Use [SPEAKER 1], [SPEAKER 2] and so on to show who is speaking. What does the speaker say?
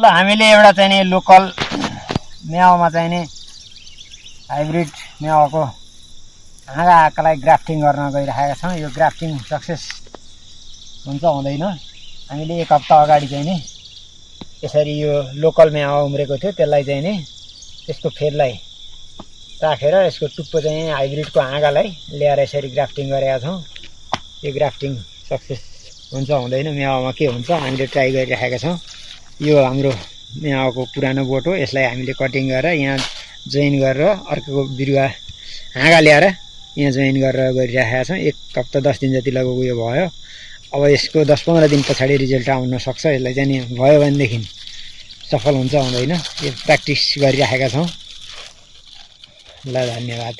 [SPEAKER 1] हामीले एउटा चाहिँ नि लोकल मेवामा चाहिँ नि हाइब्रिड मेवाको हाँगालाई ग्राफ्टिङ गर्न गइरहेका छौँ। यो ग्राफ्टिङ सक्सेस हुन्छ हुँदैन हामीले एक हप्ता अगाडि चाहिँ नि यसरी यो लोकल मेवा उम्रेको थियो त्यसलाई चाहिँ नि त्यसको फेदलाई राखेर यसको टुप्पो चाहिँ हाइब्रिडको हाँगालाई ल्याएर यसरी ग्राफ्टिङ गरेका छौँ। यो ग्राफ्टिङ सक्सेस हुन्छ हुँदैन मेवामा के हुन्छ हामीले ट्राई गरिरहेका छौँ। यो हाम्रो मेवाको पुरानो बोट हो। यसलाई हामीले कटिङ गरेर यहाँ जोइन गरेर अर्को बिरुवा हाँगा ल्याएर यहाँ जोइन गरेर गरिरहेका छौँ। एक हप्ता 10 दिन जति लगभग उयो भयो। अब यसको 10-15 दिन पछाडि रिजल्ट आउन सक्छ। यसलाई चाहिँ नि भयो भनेदेखि सफल हुन्छ हुँदैन यो प्र्याक्टिस गरिरहेका छौँ। ल धन्यवाद।